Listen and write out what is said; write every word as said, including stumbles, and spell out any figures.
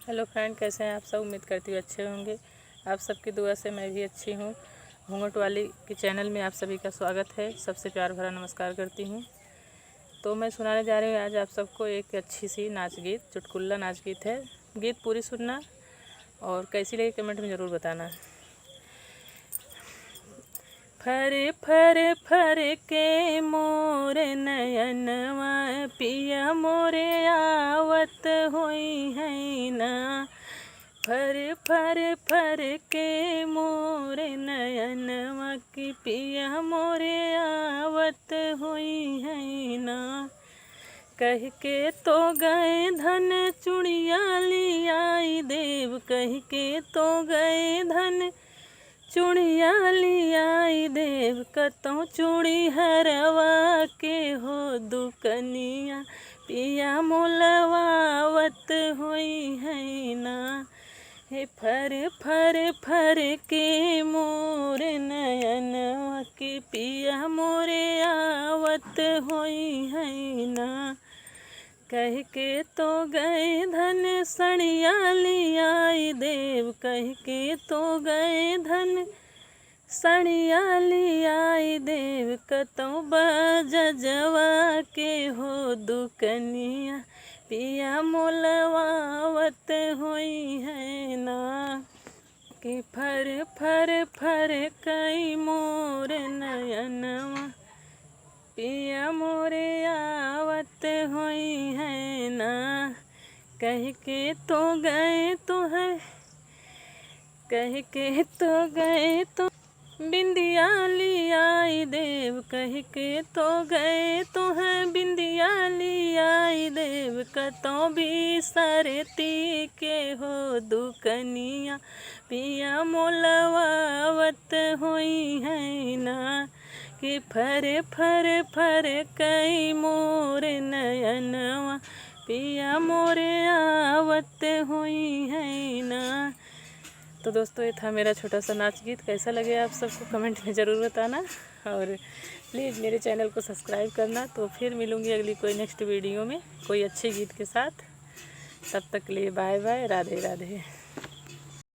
हेलो फ्रेंड, कैसे हैं आप सब? उम्मीद करती हूँ अच्छे होंगे। आप सबकी दुआ से मैं भी अच्छी हूँ। घूंघट वाली के चैनल में आप सभी का स्वागत है। सबसे प्यार भरा नमस्कार करती हूँ। तो मैं सुनाने जा रही हूँ आज आप सबको एक अच्छी सी नाच गीत, चुटकुल्ला नाच गीत है। गीत पूरी सुनना और कैसी लगी कमेंट में ज़रूर बताना। फर फर फर के मोर नयनवा, पिया मोरे आवत होई है ना। फर फर फर के मोर नयनवा, कि पिया मोरे आवत होई है ना। कह के तो गए धन चुड़िया लियाई देब, कह के तो गए धन चुड़िया लियाई देब, कतौ चूड़ी हरवा के हो दुकनिया, पिया मोलवावत होई है ना। हे फर फर फर के मोर नयनवा, कि पिया मोरे आवत होई है ना। कह के तो गए धन सड़िया लियाई देब, कह के तो गए धन सड़िया लियाई देब, कतौ बजजवा के हो दुकनिया, पिया मोलवावत होई है ना। कि फर फर फर कई मोर नयनवा, पिया मोरे आवत होई है ना। कह के तो गए तो है, कह के तो गए तो बिंदिया लियाई देब, कह के तो गए तो है बिंदिया लियाई देब, कतौ बिसरती के हो दुकनिया, पिया मोलवावत होई है ना। कि फर फर फर कई मोर नयनवा, पिया मोरे आवत होई है ना। तो दोस्तों, ये था मेरा छोटा सा नाच गीत। कैसा लगे आप सबको कमेंट में ज़रूर बताना, और प्लीज़ मेरे चैनल को सब्सक्राइब करना। तो फिर मिलूँगी अगली कोई नेक्स्ट वीडियो में कोई अच्छे गीत के साथ। तब तक के लिए बाय बाय, राधे राधे।